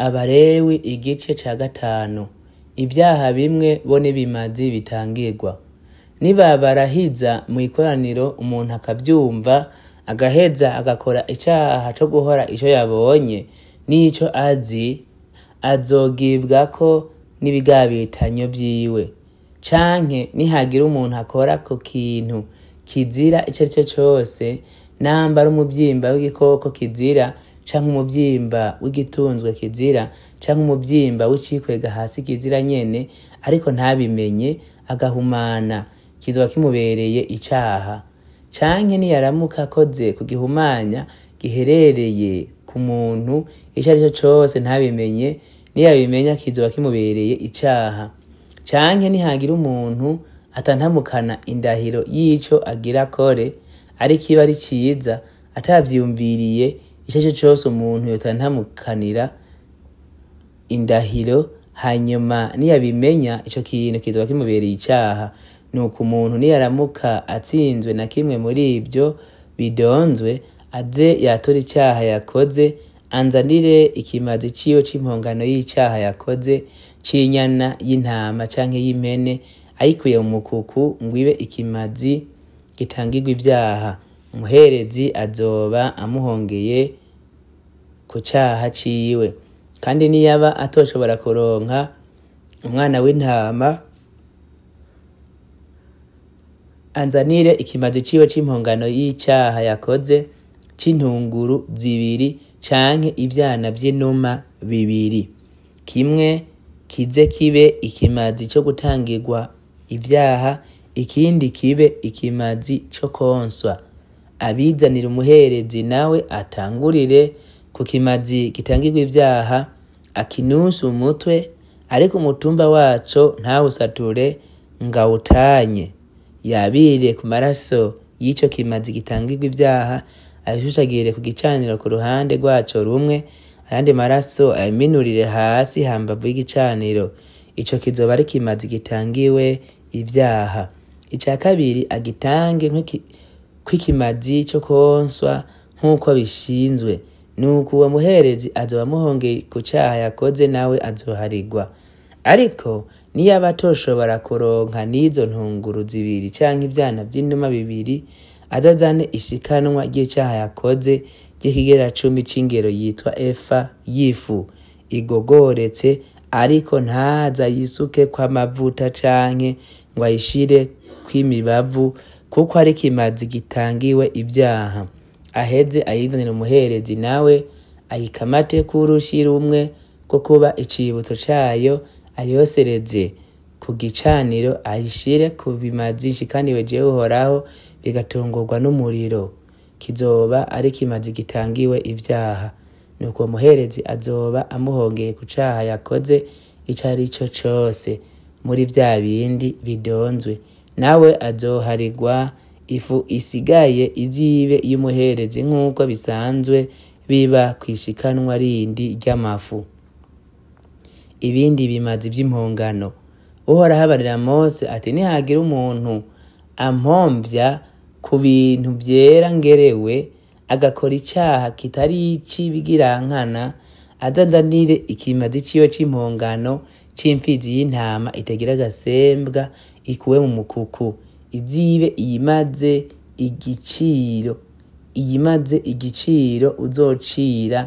Abalewi igice ca gatanu. Ivyaha bimwe bo n'ibimazi bitangirwa. Nibabarahiza mw'ikoraniro umuntu akavyumva, agaheza agakora icaha co guhora ico yabonye n'ico azi, azogibwako n'ibigabitanyo vyiwe. Canke nihagira umuntu akora ku kintu kizira ico arico cose, namba ari umuvyimba w'igikoko kizira, canke umuvyimba w'igitunzwe kizira, canke umuvyimba w'icikwega hasi kizira nyene, ariko ntabimenye, agahumana, kizoba kimubereye icaha. Canke niyaramuka akoze ku gihumanya giherereye ku muntu ico arico cose ntabimenye, niyabimenya kizoba kimubereye icaha. Canke nihagira umuntu atantamukana indahiro y'ico agira akore, ariko iba ari ciza, atavyiyumviriye, ico arico cose umuntu yotantamukanira indahiro, hanyuma niyabimenya ico kintu kizoba kimubereye icaha. Nuko umuntu niyaramuka atsinzwe na kimwe muri ivyo bidonzwe, aze yature icaha yakoze, anzanire ikimazi ciwe c'impongano y'icaha yakoze, c'inyana y'intama canke y'impene, ayikuye mu mukuku ngo ibe ikimazi gitangirwa ivyaha. Umuherezi azoba amuhongeye ku caha ciwe. Kandi niyaba atoshobora kuronka umwana w'intama, anzanire ikimazi ciwe c'impongano y'icaha yakoze, c'intunguru zibiri canke ivyana vy'inuma bibiri. Kimwe kize kibe ikimazi co gutangirwa ivyaha, ikindi kibe ikimazi co konswa. Abizanire umuherezi, nawe atangurire ku kimazi gitangirwa ivyaha, akinuse umutwe, ariko umutumba waco ntawusature ngo awutanye. Yabire ku maraso y'ico kimazi gitangirwa ivyaha, ayishushagire ku gicaniro ku ruhande rwaco rumwe, ayandi maraso ayaminurire hasi hambavu y'igicaniro. Ico kizoba ari ikimazi gitangiwe ivyaha. Ica kabiri agitange kw'ikimazi co konswa nk'uko bishinzwe. Nuko uwo muherezi azoba amuhongeye ku caha yakoze, nawe azoharigwa. Ariko niyaba atoshobora kuronka n'izo ntunguru zibiri canke ivyana vy'inuma bibiri, azazane ishikanwa ry'icaha yakoze ry'ikigera cumi c'ingero yitwa efa y'ifu igogoretse, ariko ntaze ayisukeko amavuta canke ngo ayishire kw'imibavu, kuko ari ikimazi gitangiwe ivyaha. Aheze ayizanire umuherezi, nawe ayikamateko urushi rumwe rwo kuba icibutso cayo, ayosereze ku gicaniro, ayishire ku bimazi nshikaniwe jewe Uhoraho, bigatongorwa n'umuriro. Kizoba ari ikimazi gitangiwe ivyaha. Nuko uwo muherezi azoba amuhongeye ku caha yakoze ico arico cose muri vya bindi bidonzwe, nawe azoharigwa. Ifu isigaye izibe iy'umuherezi nk'uko bisanzwe biba kw'ishikanwa rindi ry'amafu. Ibindi bimazi vy'impongano. Uhoraho abarira Mose ati: nihagira umuntu ampomvya ku bintu vyera ngerewe, agakora icaha kitari ic'ibigirankana, azanzanire ikimazi ciwe c'impongano c'imfizi y'intama itagira agasembwa ikuwe mu mukuku, izibe iyimaze igiciro, iyimaze igiciro uzocira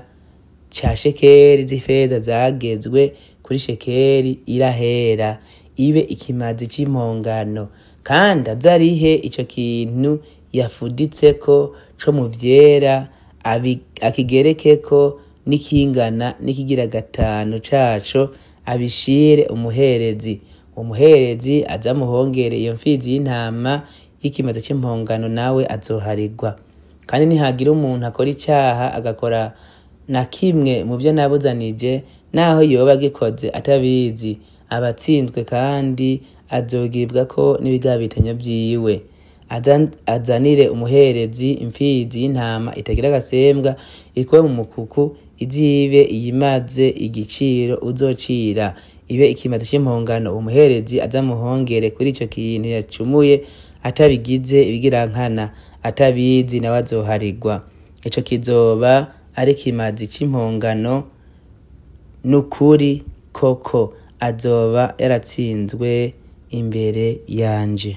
ca shekeli z'ifeza zagezwe kuri shekeli irahera, ibe ikimazi c'impongano. Kandi azarihe ico kintu yafuditseko co mu vyera, akigerekeko n'ikingana n'ikigira gatanu caco, abishire umuherezi. Umuherezi aze amuhongere iyo mfizi y'intama y'ikimazi c'impongano, nawe azoharigwa. Kandi nihagira umuntu akora icaha agakora na kimwe mu vyo nabuzanije, naho yoba agikoze atabizi, aba atsinzwe kandi azogibwako n'ibigabitanyo vyiwe. Azanire umuherezi imfizi y'intama itagira agasembwa ikuwe mu mukuku, izibe iyimaze igiciro uzocira, ibe ikimazi c'impongano. Umuherezi aze amuhongere kuri ico kintu yacumuye atabigize ibigirankana, atabizi, nawe azoharigwa. Ico kizoba ari ikimazi c'impongano. Nukuri koko azoba yaratsinzwe imbere yanje.